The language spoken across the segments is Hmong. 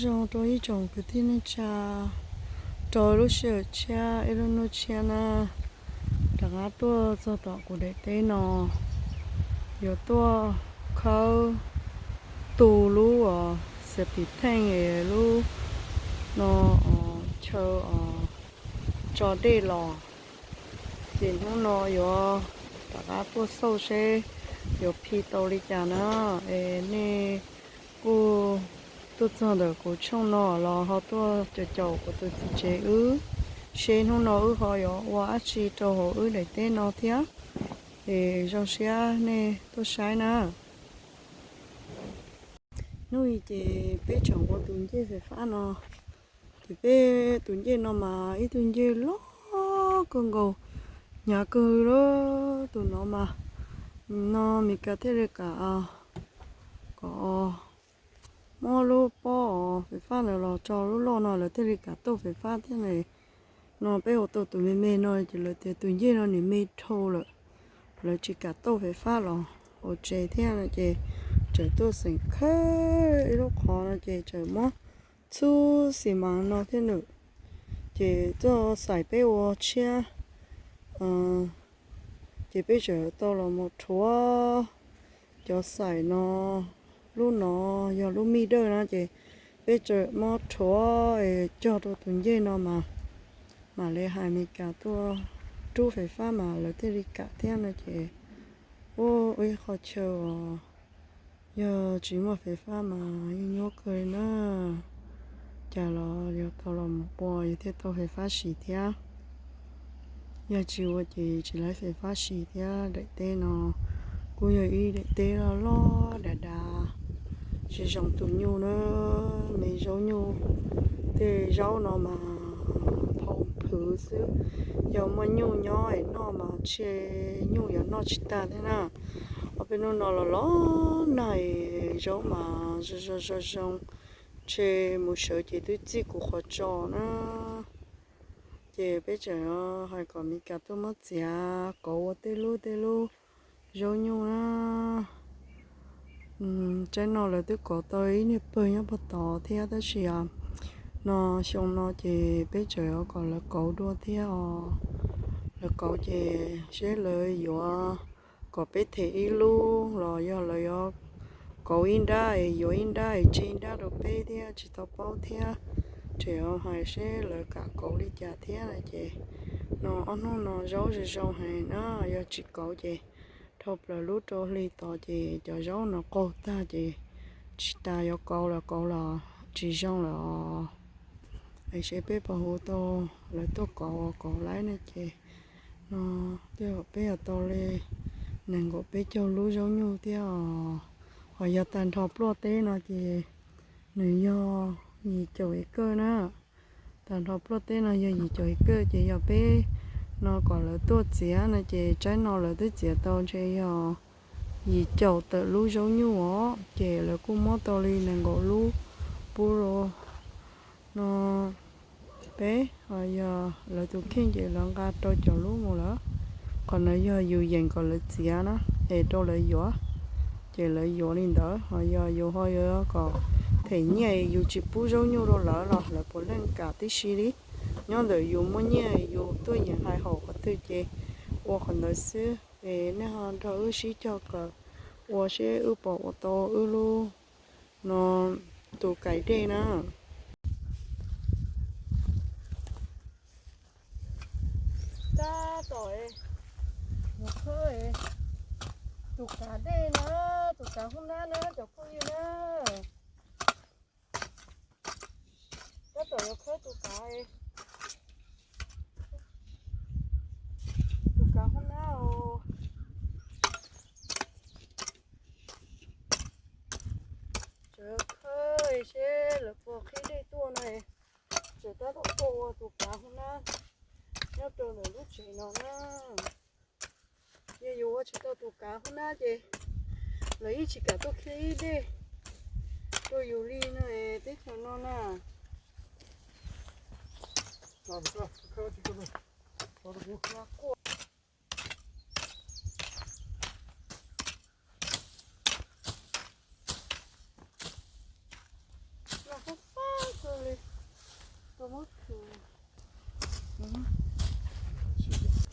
Zoo rau ib tsoom kwv tij neej tsa, rau lub sij hawm tshiab ib lub hnub tshiab na, rov qab tuaj txog tom kuv daim teb no, yuav tuaj khawb tu lub septic tank es lub no chaw tso dej los. Ces hnub no yuav rov qab tuaj xauj seb yuav phi tau li cas na. Es nej kuj tuaj txog ntawm kuv tshooj no los ho tuaj caum caum kuv tus txiv tsev wb, seb hnub no wb ho yuav ua dab tsi rau hauv wb daim teb no thiab. Es zoo siab nej tuaj saib na. Hnub i ces peb tseem ua tus ncej fais fab no. Ces peb tus ncej no mas ib tug ncej loj kawg nkaus, hnyav kawg li. Tus no mas no Meskas thiaj li kam kom muab lub pob fais fab ntawd los tso lub loj no lawv thiaj li kam tauj fais fab thiab ne. No peb ua tau tus me me no ces lawv tias tus ncej no nws me dhau lawm, lawv tsis kam tauj fais fab los ua tsev thiab no ces txawm tuaj xeem khawb ib lub qhov no ces txawm muab txhub xis mas no thiab nws. Ces txoj xaim peb ua tshiab, ces peb txawm tau los mus rhuav cov xaim no. Lub no yog lub mij dawj na ces peb txawm muab rhuav es cog rau tus ncej no mas mam li hais Meskas tuaj rub fais fab mas lawv thiaj li kam thiab no ces ua ib qho chaw uas yog tsis muaj fais fab mas yeej nyuaj kawg li na. Cas los yog tau los mus ua yog thiaj tau fais fab siv thiab. Yog tsis ua ces tsis laib fais fab siv thiab. Daim teb no kuj yog ib daim teb loj loj dav dav, tsis zoo tus nyuj na, me zaub nyuj. Tej zaub no mas phau phwv xwb, yog muaj nyuj nyob es noj mas ntshe nyuj yuav noj tsis tag thiab na. Ob peb hnub no los los nag, zaub mas zoo zoo zoo zoo, ntshe mus sawv ces twb txij kuv qhov tso na. Ces peb tseem hais kom Meskas tuaj muab txiav kauv ua tej lub tej lub zaub nyuj na. Tsaib no lawv twb kauv tau ib niag pawg nyob puag tod thiab tab sis no xyoo no ces peb tseem kom lawv kauv dua thiab os. Lawv kauv ces seb lawv yuav kom peb them ib lub los yog lawv yuav kauv ib nrab es yuav ib nrab es tseg ib nrab rau peb thiab tsis tau paub thiab. Tseem hais seb lawv kam kauv li cas thiab no ces no ob hnub no zaub zoo zoo heev na, yog tsis kauv ces dhau plaws lub rau hli tod ces cov zaub no qaug tag ces tsis tas yuav kauv los kauv los tsis zoo lawm. Es seb peb puas hu tau lawv tuaj kauv, kauv laib ne ces no tej zaum peb yuav tau li nees nkaum peb caug lub zaub nyuj thiab os. Ho yog tag nrho pluaj teb no ces nws yog yim caum acre na. Tag nrho pluaj teb no yog yim caum acre ces yog peb no kom lawv tuaj txiav no ces tsaib no lawv twb txiav tau ntshe yog yim caum tawm lub zaub nyuj os, ces lawv kuj muab tau li nees nkaum lub pub rau no peb. Ho yog lawv tus kheej ces lawv nqa rau caum lub mus lawm. Qhov no yog yus yeem kom lawv txiav na, es rau lawv yuav, ces lawv yuav li ntawd. Ho yog yus ho yuav kom them nyiaj yus tsis pub zaub nyuj rau lawv los lawv puav leej kam tib si li. Nyob ntawm yus muaj nyiaj yus tuaj yeem hais haum qhov twg ces ua qhov ntawd xwb. Es nej ho nrog wb sib cog kawm ua seb wb puas ua tau wb lub no tus kais dej na. Tab tom mus khawb tus kav dej na, tus kav hoob nab na cov phooj ywg na. Tab tom yuav khawb tus kav, tus kav hoob nab os. Tseem khawb seb lawv puas qhib dej tuaj no. Tseem tab tom tuaj ua tus kav hoob nab nyob rau ntawm lub tsev no na. Yog yus ua tsis tau tus kav hoob nab ces lawv yeej tsis kam tuaj qhib dej rau yus li no teb chaws no na. Los fab fab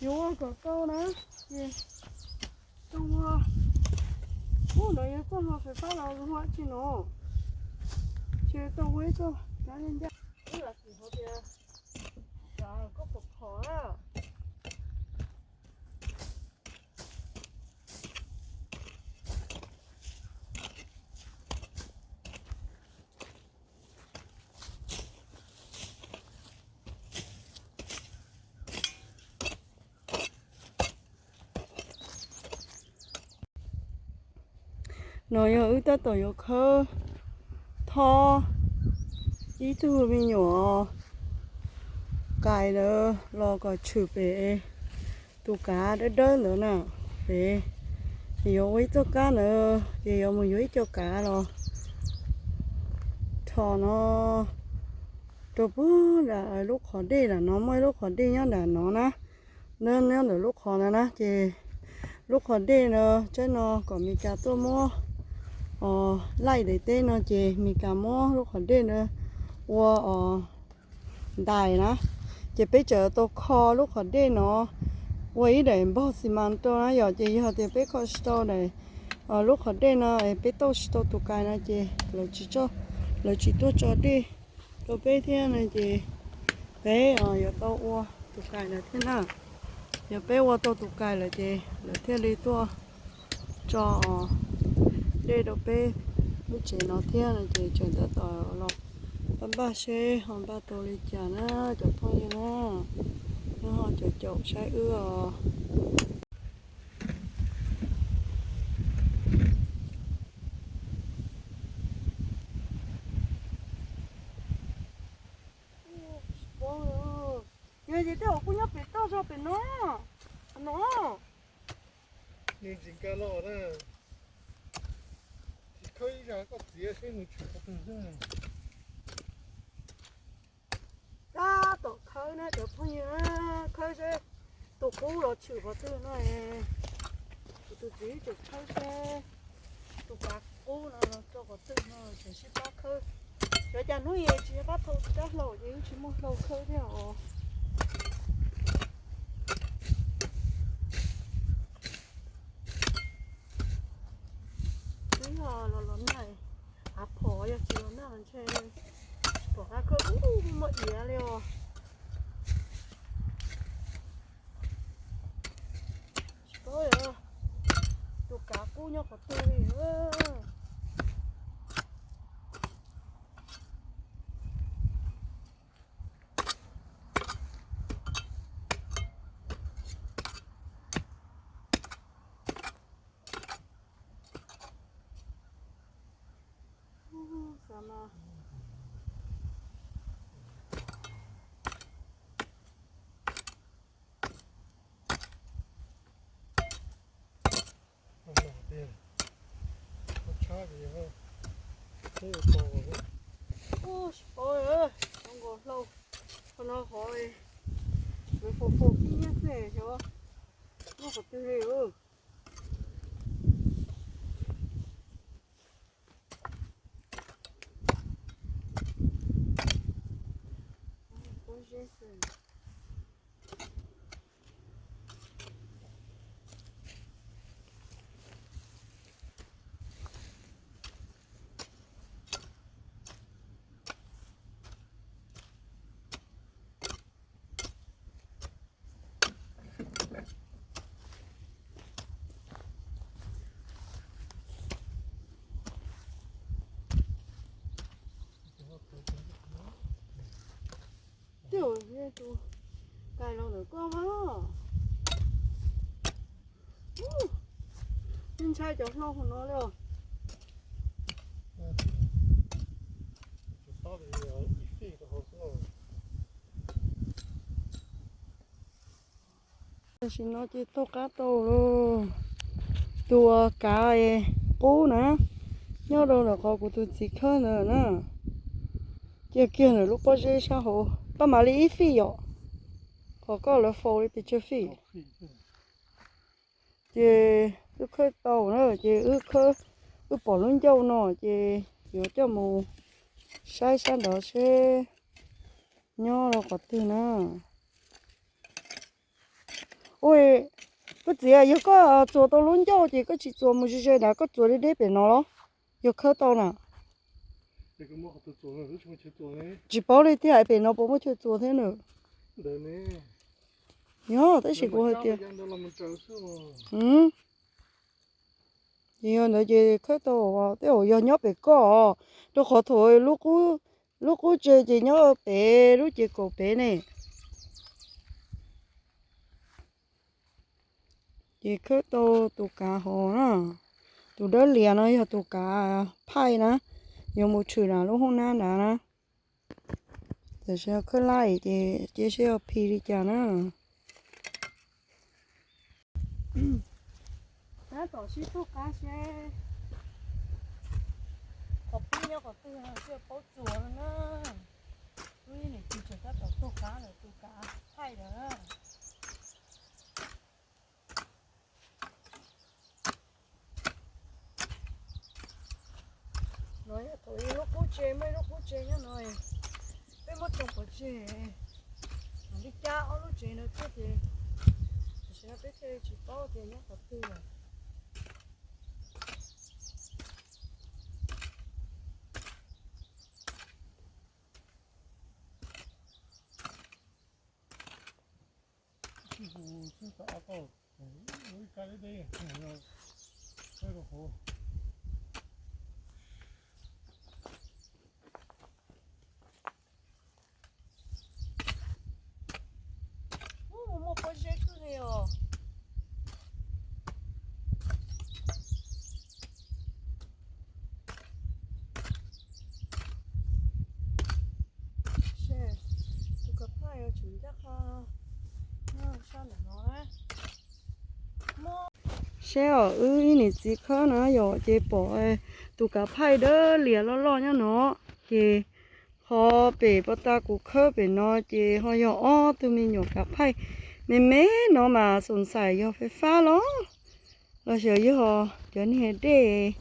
Yuav ua kom tau na, ces tau ua, ub, no yog txoj hlua fais fab los ua tsi no, ces tau ua ib txoj kav ncaj ncaj. Ib los tsis hauv tias koj pom phom na. No yog wb tab tom yuav khawb thob ib tug me nyuam qais ntawd los kom tshwm pem tus kav dawb dawb ntawd na. Pem yuav ua ib txoj kab ntawd ces yuav mus yuav ib co kav los rho no rau puag nram lub qhov dej nram no, muaj ib lub qhov dej nyob nram no na. Nyob ntawm lub qhov ntawd na, ces lub qhov dej ntawd tsaib no kom Mes Kas tuaj muab, os, laij daim teb no ces Mes Kas muab lub qhov dej ntawd ua, os, ntais na, ces peb tseem tau kho lub qhov dej no ua ib daim npog xi mas rau na yom. Ces yog tias peb kho tsis tau daim, lub qhov dej no es peb tauj tsis tau tus kais no ces lawv tsis tuaj tso dej rau peb thiab no ces peb yuav tau ua tus kais lawm thiab na. Yog peb ua tau tus kais lawm ces lawv thiaj li tuaj tso dej rau peb lub tsev no thiab no ces tseem tab tom los npaj npaj seb ho npaj tau li cas na cov phooj ywg na. Nyob ho caum caum saib wb os. Yog ces tej zaum kuj nyob pem toj zog pem no, no. Nws ntxim nkag los na. Tsis khawb ib zag koj txiav seb nws tshwm qhov twg xwb. Tab tom khawb na cov phooj ywg, khawb seb tus qub los tshwm qhov twg no. Kuv tus txiv tseem khawb seb tus kav qub no los rau qhov twg no tseem sib pab khawb. Cov cas hnub es tsis pab thau rab hlau ces wb tsis muaj hlau khawb thiab os. Twb yog los los nag, av phom yog tsis los nag los ntshe pom qab khawb ub muaj iav li os. Tsis paub tus kav qub nyob qhov twg li. Xav mas Ub, tsis paub, zoo nkaus hlau, qhov no qhov nws faus faus kib nyiab xwb xyov muaj qhov twg li. Tej zaum tus kais los ntawm koj mas. Ntshai cov hlau hauv no li os. Tam sim no ces taug qab tau lauj. Tus kav qub na, nyob rau ntawm qhov kuv tus txiv khawb ntawd na. Cia kiag ntawm lub pob zeb sab hauv, pab mam li ib fij yom. Qhov koj lawv faus li pes tsawg fij. Ces wb khawb tau na, ces wb khawb, wb pom lub ncauj no ces yuav coj mus saib sab nraud seb nyob rau qhov twg na. Koj txiv, yog koj txuas tau lub ncauj ces koj tsis txuas mus ze ze nrad, koj txuas deb deb pem no los? Yog khawb tau na. Tsis paub li tiag, pem no puas muaj chaw txuas thiab na? Yog, tab sis kuv hais tias, ces yog ntawd ces khawb tau, tej zaum yog nyob pem koj, rau qhov thaum lub qub tse ces nyob pem lub ces kaum pem ne. Ces khawb tau tus kav hauv na, tus dawb lias no yog tus kav phaij na, yuav mus tshwm nram lub hoob nab nrad na. Tam sim no khawb laij ces cia seb yog phi li cas na. Tab tom sib tug qab seb qhov pib nyob qhov twg thiaj paub txuas no na. Wb niam txiv tseem tab tom tug qab lawm tus kav phaij lawm na. No yog thaum ib lub qub tse, muaj ib lub qub tse nyob no, peb muab tsoo pov tseg, mam li cab ob lub tsev no thiab ces, tam sim no peb thiaj li tsis paub tias nyob qhov twg lawm. Ub, muaj pob zeb kawg li os. Tus kav phaij yuav tsum ncaj qha sab ntawm no. Seb os, wb ib niam txiv khawb na yom, ces pom tus kav phaij dawb lias loj loj nyob no, ces qhov pem pov tas kuv khawb pem no ces ho yog ob tug me nyuam kav phaij me me no mas xoom xais yog fais fab los los sis yog cov niag dej,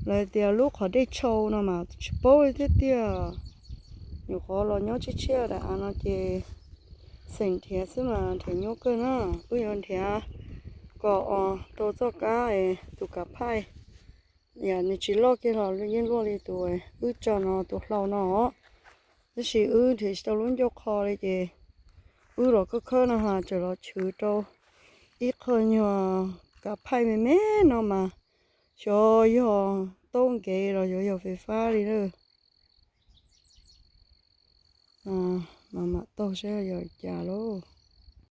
lawv tias lub qhov dej tshau no mas tsis paub li thiab tiag. Nyuam qhuav los nyob tshiab tshiab daim av no ces xeem nrhiav xwb mas nrhiav nyuaj kawg na. Wb yuav nrhiav kom tau txoj kab tus kav phaij, yam nws tsis loj kiag los yeej luaj li tus wb tso no tus hlau no. Tab sis wb nrhiav tsis tau lub ncauj qho li ces wb los khawb khawb no ha, tseem los chwv rau ib qho nyuag kav phaij me me no mas xyov yog taub nkev los xyov yog fais fab li na. Mas mam taug saib yog li cas lauj.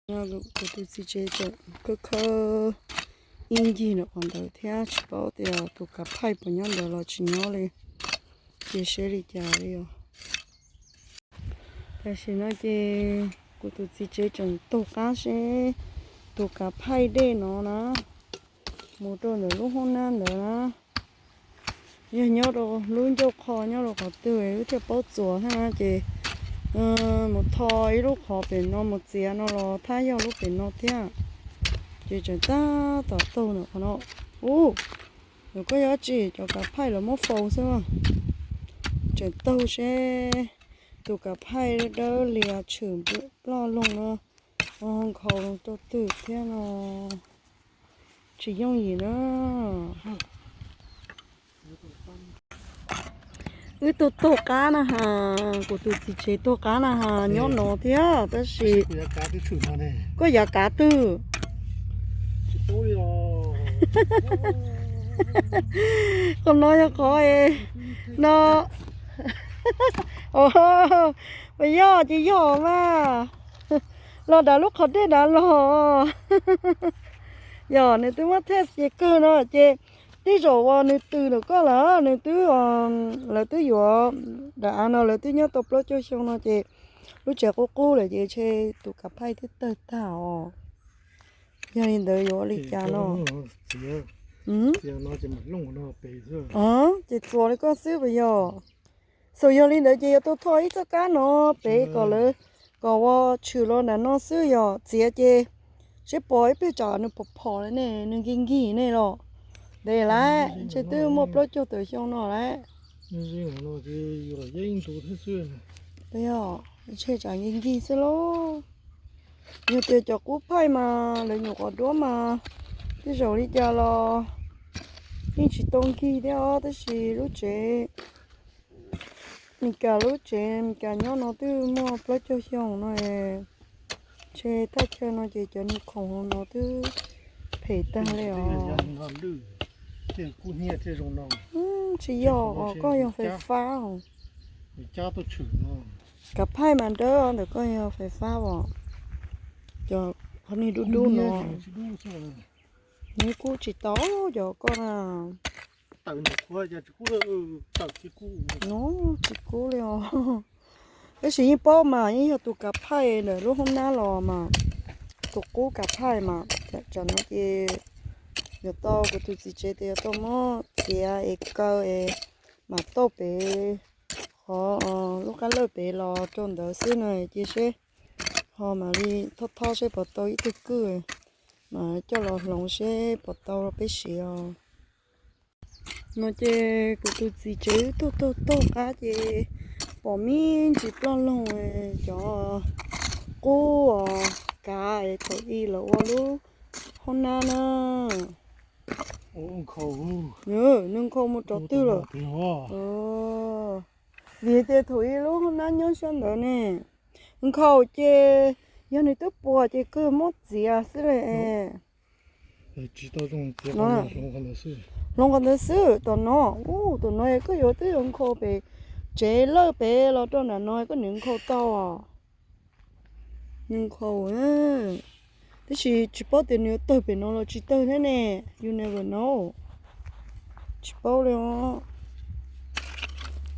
Kuv tus txiv tsev tseem khawb khawb ib ncig nram qhov ntawd thiab tsis paub tias tus kav phaij puas nyob ntawd los tsis nyob li, ces seb li cas li os. Tam sim no ces kuv tus txiv tsev tseem taug qab seb tus kav phaij dej no na, mus rau ntawm lub hoob nab ntawd na. Yog nyob rau lub ncauj qho nyob rau qhov twg wb thiaj paub txuas thiab na ces mus tho ib lub qhov pem no mus txiav no los thab yog lub pem no thiab. Ces tseem tab tom taug ntawm qhov no. Ub, nws koj yog dab tsi, cov kav phaij los muab faus xwb. Tseem taug seb tus kav phaij dawb lias tshwm ploj loog no, nkhaus rau twg thiab no. Tsis yooj yim na. Wb tug taug qab na has, kuv tus txiv tsev taug qab na has nyob no thiab tab sis koj yav kav twg? Qhov no yog qhov no. Puas yog ces yog mas. Los nram lub qhov dej nrad los. Yog nws twb muab test ces kawg no ces tej zaum uas nws tws ntawm koj lawm nws twb, lawv twb yuav, daim av no lawv twb nyob tau plaub caug xyoo no ces lub tsev qub qub lawm ces ntshe tus kav phaij twb tawg tag os. Yog li ntawd yuav ua li cas no? Ces txuas li koj xwb puas yog? Xav yog li ntawd ces yuav tau tho ib txoj kab no pem kom lawv, kom ua tshwm los nram no xwb, yog txiav ces seb pom ib pliag tsam nws pom phom li ne, nws nkig nkig ne los. Ntev lawm, ntshe twb muaj plaub caug tawm xyoo no lawm. Yog, ntshe tsam nkig nkig xwb lauj. Yog tias cov qub phaij mas lawv nyuam qhuav duab mas tej zaum li cas los yeej tsis tau nkig thiab os, tab sis lub tsev Meskas, lub tsev Meskas nyob no twb muaj plaub caug xyoo no, ntshe thaj chaw no ces cov niag khoom no twb phem tag li os. Tsis yog os, koj yog fais fab os. Kav phaij mas dawb ntawm koj yog fais fab os. Cov qhov niag dub dub no nws kuj tsis tau cov koj na. No tsis kub li os. Tab sis yeej paub mas yeej yog tus kav phaij ntawm lub hoob nab los mas, tus qub kav phaij mas. Tsam no ces yuav tau kuv tus txiv tsev tias yuav tau muab txiav es kaw es mam tauj pem qhov lub qab lawj pem los rau ntawd xwb no, cia seb ho mam li thob thob seb puas tau ib tug kwj, mam coj los hloov seb puas tau peb siv os. No ces kuv tus txiv tsev wb tuaj taug taug qab ces pom me ntsis ploj loog cov qub os, kav es thaum ub lawv ua lub hoob nab na. Nws nkhaus mus rov twg lawm? Vim tias thaum ub lub hoob nab nyob sab ntawd ne. Nkhaus ces yog nws twb puas ces kawg muab txiav xwb li. Hloov qhov ntawd xwb, tom no, ub, tom no koj yuav twb yuav nkhaus pem tsev lawj pem los rau nram no koj nws nkhaus tau os. Nws nkhaus, tab sis tsis paub tias nws yuav tawg pem no los tsis tawg thiab ne. You never know. Tsis paub li os.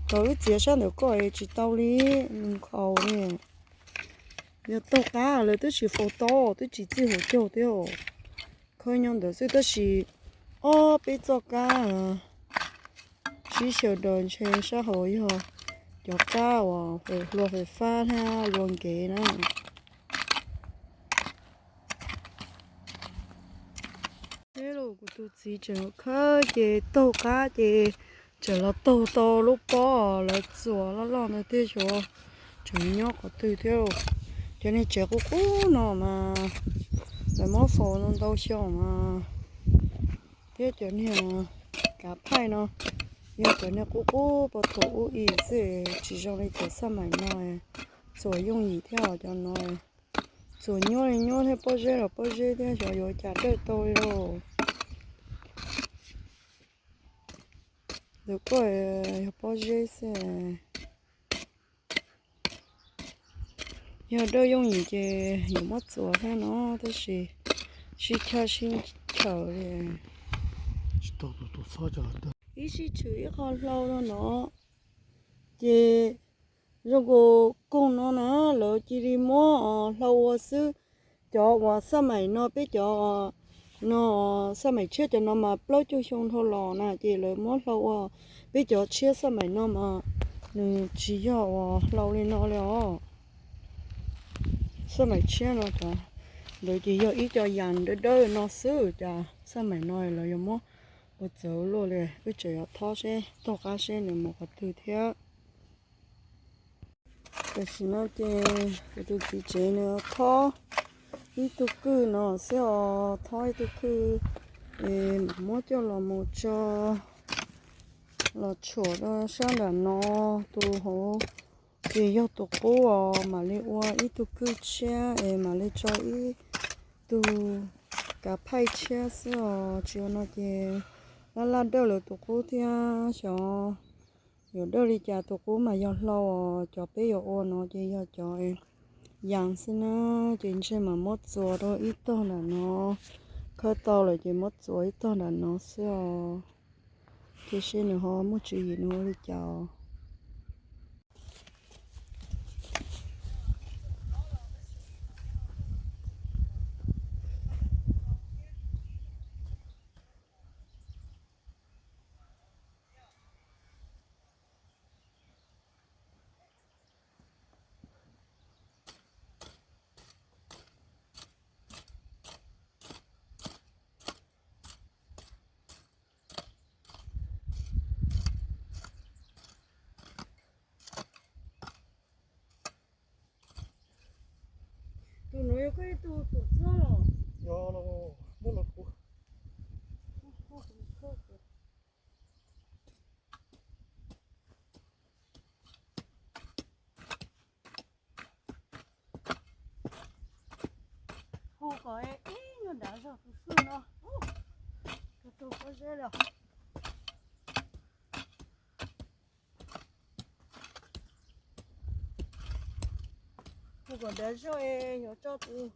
Thaum wb txiav sab ntawm koj tsis tau li, nws nkhaus li. Yog taug qab lawv twb tsis faus tau, twb tsis txij hauv caug thiab. Khawb nyob ntawd xwb tab sis ob peb txoj kab sib xyaw daws ntshe sab hauv yog cov kab uas hluas fais fab thiab luag nkev na. Kuv tus txiv tseem khawb ces taug qab ces tseem los taug tau lub pob lawv txuas loj loj ntawd thiab xyov tseem nyob qhov twg thiab. Cov niag tsev qub qub no mas lawv muab faus ntau xyoo mas, thiab cov niag kav phaij no yog cov niag qub qub puag thaum ub xwb, tsis zoo li cov xab maim no txuas yooj yim thiab os. Cov no txuas nyuab li nyuab thiab pob zeb los pob zeb thiab, xyov yuav cas dawj tau li lauj. Ntawm koj yog pob zeb xwb. Yog dawj yooj yim ces yuav muab txuas thiab no, tab sis sib chab sib chaws li. Ib sij tshwm ib qho hlau rau no ces zoo nkaus koog no na, lawv cia li muab hlau ua xwb. Cov uas xab maim no peb cov no, xab maim tshiab cov no mas plaub caug xyoo dhau los na ces lawv muab hlau ua. Peb cov tshiab xab maim no mas nws tsis yog uas hlau li no li os. Xab maim tshiab no cov ntawd ces yog ib co yas dawb dawb no xwb, cas xab maim no lawv yuav muab ua txawv luaj li. Wb tseem yuav thob seb taug qab seb nws mus qhov twg thiab. Tam sim no ces kuv tus txiv tsev nws thob ib tug kwj no xwb os, thob ib tug kwj es mam muab coj los mus tso, los tshuam rau sab nram no. Tus hauv ces yog tus qub os, mam li ua ib tug kwj tshiab es mam li tso ib tug kav phaij tshiab xwb os. Tsis ua no ces laj laj dawj lawm tus qub thiab, xyov yuav dawj li cas. Tus qub mas yog hlau os, cov peb yuav ua no ces yog cov yas xwb na, ces ntshe mam muab txuas rau ib tog nram no. Khawb tau lawm ces muab txuas ib tog nram no xwb os. Cia seb nws ho muaj tswv yim nws ua li cas os. Koj ib tug tuam txob los? Yog los, muab los kuv. Hu kom ib nyuag dav zog tus xwb no. Tus tus pob zeb los. Hu kom dav zog es yuav tso tus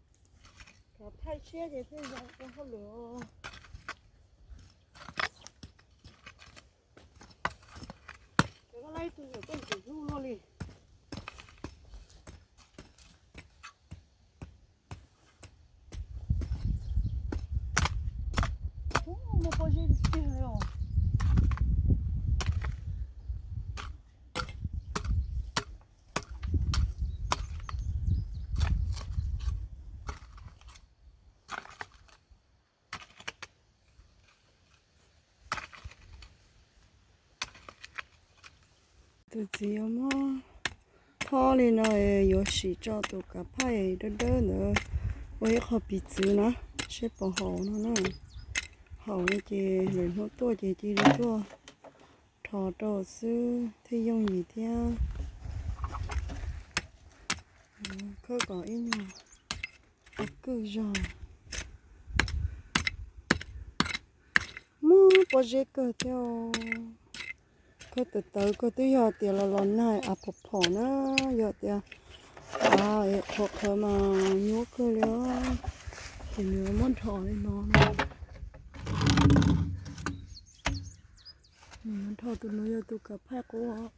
kav thaij tshiab ces thiaj zoo ua hauj lwm. Ces koj laib tus ntawm koj ntxim hlub luaj li. Ub, muaj pob zeb tiag tiag li os. Tus txiv yuav muab thob li no es yuav sim tso tus kav phaij dawb dawb ntawd ua ib qho piv txwv na, seb puas haum no na. Haum no ces lwm hnub tuaj ces cia li tuaj rho rau xwb thiaj yooj yim thiab. Khawb kom ib nyuag kwj zog. Muaj pob zeb kawg thiab. Khawb tawv tawv kawg, twb yog tias los los nag a phom phom na, yog tias av qhuav qhawv mas nyuaj kawg li os. Ces nws muab nrho li no, nws nrho tus no yog tus kav phaij qub.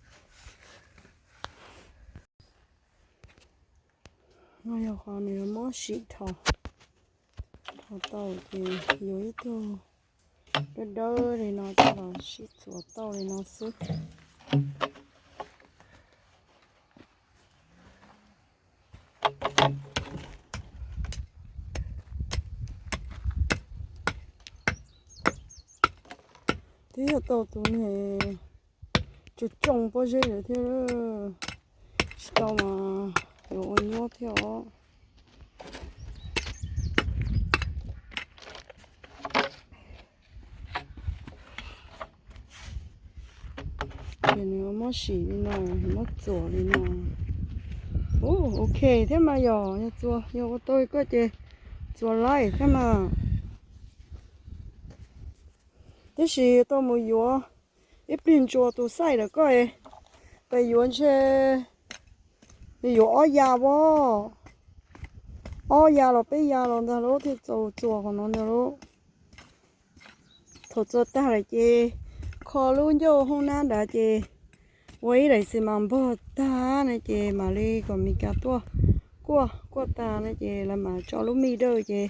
No yog qhov nws muab sim rho, rho tau ces yuav ib tug dawb dawb li no coj los sib txuas tau li no xwb. Twb yog tau tus niag tsoom tsoom pob zeb lawm thiab, tsis tau mas yuav ua nyuaj thiab os. Ces nws muab sim li no, muab txuas li no. Ub, ok thiab mas yog, yog txuas, yog ua tau li koj ces txuas laij thiab mas. Tab sis tau mus yuav ib pliag ntsuas tus xaij ntawm koj es, pes yuav ntshe nws yuav ob ya as, ob ya los peb ya los ntag lauj thiaj txaus txuas qhov no ntag lauj. Thaum txuas tag lawm ces kho lub ncauj hoob nab nrad ces ua ib daim xis mas npog tag no ces mam li kom Mis Kas tuaj kuaj, kuaj tag no ces lawv mam tso lub mij dawj ces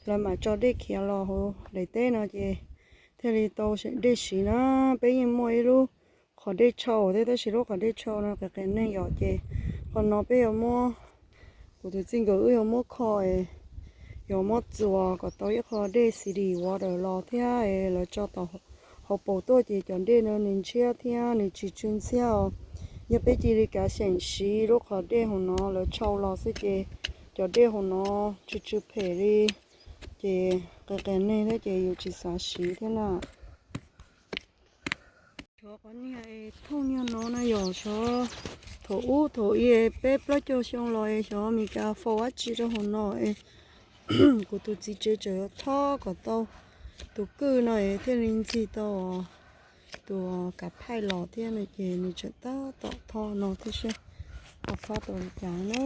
lawv mam tso dej khiav los hauv daim teb no ces thiaj li tau dej siv na. Peb yeej muaj ib lub qhov dej tshau thiab tab sis lub qhov dej tshau no qias qias neeg yom ces qhov no peb yuav muab, kuv tus txij nkawm wb yuav muab kho, yuav muab txuas kom tau ib qho dej city water los thiab lawv tso tom hauv paus tuaj ces cov dej no nws ntshiab thiab nws tsis tsw ntxhiab os. Yog peb cia li kav xyeem siv lub qhov dej hauv no lawv tshau los xwb ces cov dej hauv no tsw tsw phem li ces qias qias neeg thiab ces yus tsis xav siv thiab na. Xyov qhov niag thooj niag no na yog xyov thaum ub thaum i peb plaub caug xyoo los es xyov Mis Kas faus dab tsi rau hauv no es kuv tus txiv tsev tseem thob kom tau tus kwj no es thiaj li ntxig tau tus kav phaij los thiab no ces nws tseem tab tom thob no thiab seb puas thob tau li cas na.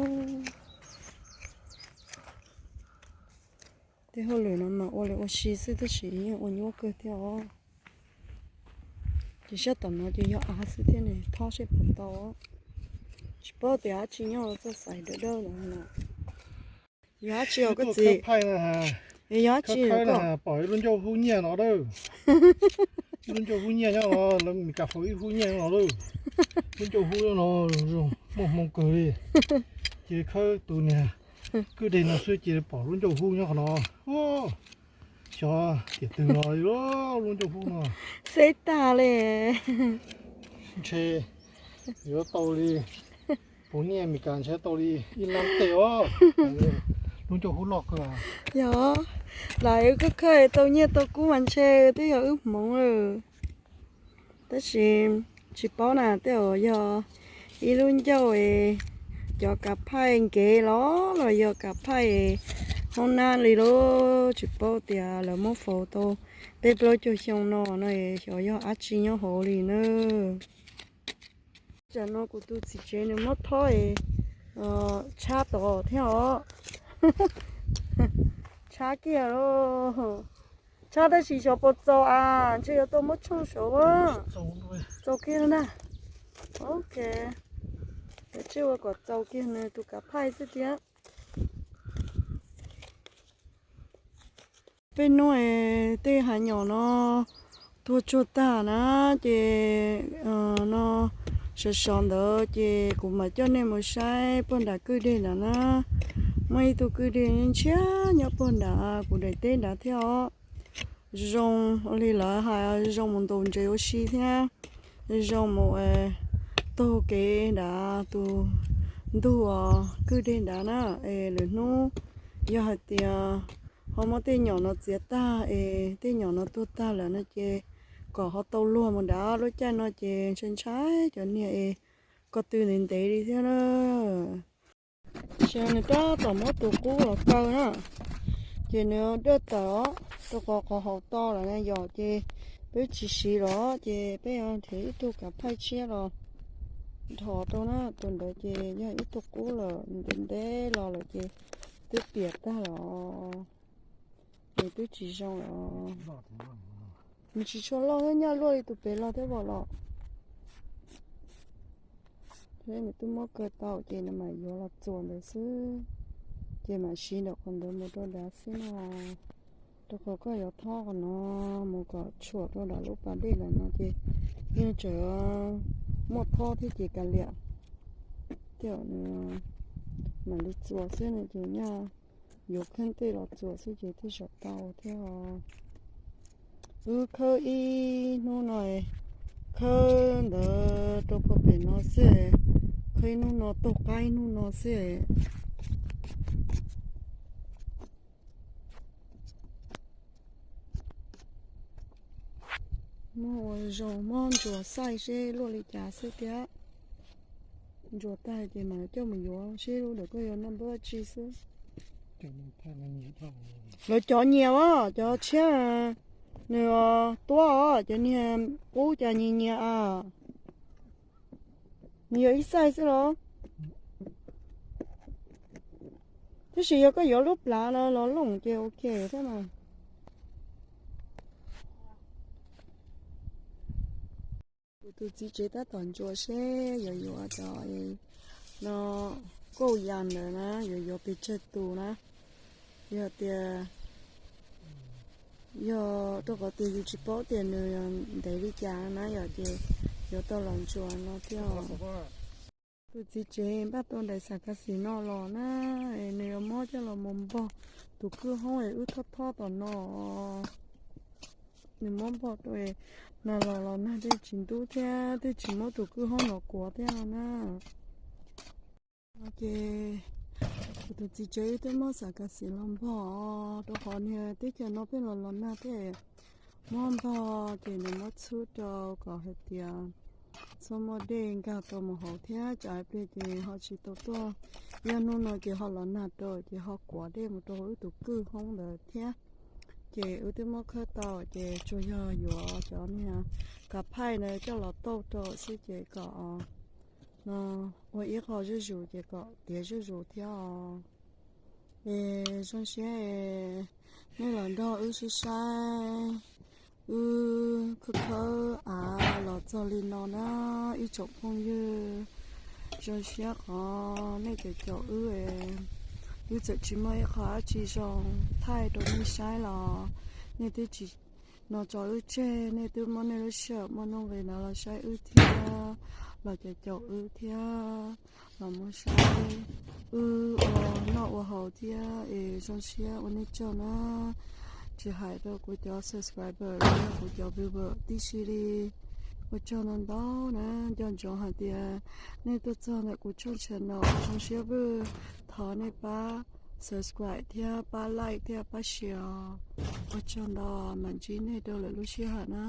Tej hauj lwm no mas ua li ua si xwb tab sis yeej ua nyuaj kawg thiab os. Ces sab tom no ces yog av xwb thiab ne, thob seb puas tau. Tsis paub tias dab tsi nyob txoj xais dawb dawb no. Yog dab tsi os koj txiv? Yog dab tsi os koj? Pom ib lub ncauj hub nyiaj no a. Ib lub ncauj hub nyiaj nyob no, lawv Mis Kas faus ib hub nyiaj no lawm. Lub ncauj hub no zoo muaj hmoo kawg li. Ces khawb tus niag kwj deg no xwb cia li pom lub ncauj hub nyob qhov no. Xyov tiam twg los lub ncauj hub no. Xeb tag li. Ntshe yuav tau li, puv nyiaj Mis Kas ntshe tau li ib lab tej os. Lub ncauj hub loj kawg. Yog, lam wb khawb khawb tau nyiaj tau kub mas ntshe twb yog wb hmoov lawm. Tab sis tsis paub na, tej zaum yog ib lub ncauj es cov kav phaij nkev los los yog kav phaij hoob nab li lauj, tsis paub tias lawv muab faus tau peb plaub caug xyoo no no es xyov yog dab tsi nyob hauv li na. Tsam no kuv tus txiv tsev nws muab thob es tshab tod thiab os. Tshab kiag lauj. Tshab tab sis xyov puas txaus as, ntshe yuav tau muab tshooj saud. Txaus kiag na. Ok. Kav tsij ua kom txaus kiag nws tus kav phaij xwb thiab. Peb hnub es tej hav nyom no tuag tsuag tag na, ces no sov sov ntawd ces kuv mam coj nej mus saib puag nram kwj deg nrad na. Muaj ib tug kwj deg ntshiab nyob puag nrad kuv daim teb nrad thiab os. Zoo li lawv hais zoo mus ntaus ntses ua si thiab zoo mus taug kev nrad tus ntug kwj deg nrad na. Es lwm hnub yog hais tias ho muab tej nyom no txiav tag es tej nyom no tuag tag lawm no ces kom ho tau luag mus nrad. Lub caij no ces ntshai ntshai cov niag es ko tw ntev ntev li thiab na. Xyov nws tab tom muab tus qub los kaw na, ces nws dawj tawm os, rau qhov qhov hauv to lawm na yom, ces peb tsis siv los ces peb yuav nrhiav ib tug kav phaij tshiab los dhos rau na. Tus ntawd ces yog ib tug qub lawm, ntev ntev los lawm ces twb piam tag los, nws twb tsis zoo lawm. Nws tsis tshua loj thiab, nyaj luaj li tus pem los thiab vom los. Nws twb muab kaw tau ces nws mam yuav los txuas ntawd xwb, ces mam siv ntawm qhov ntawd mus rau nrad xwb no. Rau qhov koj yuav thob qhov no mus kom tshuam rau nram lub pas dej lawm no ces yeej tseem muaj thob thiab ces kav liam. Tej zaum nws mam li txuas xwb no ces nyaj yuav kheej tej los txuas xwb ces thiaj tau thiab os. Wb khawb ib hnub no, khawb ntawd rau puag pem no xwb, khawb ib hnub no taug qab ib hnub no xwb. Muab ua zoo, muab ntsuas xaij seb luaj li cas xwb thiab. Ntsuas tag ces mam coj mus yuav seb lub ntawm koj yuav noj npawb dab tsi xwb. Lawv cov nyias os, cov tshiab nws tuab os, cov niag qub cas nyias nyias a. Nws yog ib xaij xwb los? Tab sis yog koj yuav lub plav no los looj ces ok thiab mas. Kuv tus txiv tsev tab tom ntsuas seb yuav yuav cov no, kauj yas ntawd na, yuav yuav pes tsawg tus na. Yog tias, yog rau qhov tias yus tsis paub tias nws ntev li cas na yom, ces yuav tau los ntsuas no thiab. Tus txiv tsev npaj tau daim xam kas xim no los na, nws yuav muab coj los mus npog tus kwj hoob es wb thob thob tom no. Nws muab npog rau nag los los nag twb tsis ntub thiab twb tsis muab tus kwj hoob no kuav thiab no na. Ces kuv tus txiv tsev wb twb muab xam kas xim los npog, rau qhov niag teb chaws no pheej los los nag thiab. Muab npog ces nws muab txhub rau kom hais tias txhob muaj dej nkag tau mus hauv thiab tsam ib pliag ces ho tsis tau tuaj. Yog hnub no ces ho los nag rau ces ho kuav dej mus rau wb tus kwj hoob ntawd thiab. Ces wb twb muab khawb tau ces tsuas yog yuav cov niag kav phaij ntawd coj los tauj rau xwb ces kom no ua ib qho zuj zus ces kom tiav zuj zus thiab os. Es zoo siab es nej los nrog wb sib saib, wb khawb khawb av los txog li no na ib tsoom phooj ywg. Zoo siab qhov nej caum caum wb, wb txawm tsis muaj ib qho dab tsi zoo thaij rau nej saib los nej twb tsis no tso wb tseg, nej twb muab nej lub sij hawm muaj nuj nqis no los saib wb thiab, los caum caum wb thiab, los mus saib wb ua noj ua haus thiab es zoo siab ua nej tsaug na. Tsis hais rau kuv cov subscriber los yog kuv cov viewer tib si li, ua tsaug ntau ntau na. Nco ntsoov hais tias nej tuaj txog ntawm kuv channel no zoo siab vwj, thov nej pab subscribe thiab pab like thiab pab share. Ua tsaug ntau, mam ntsib nej rau lwm lub sij hawm na.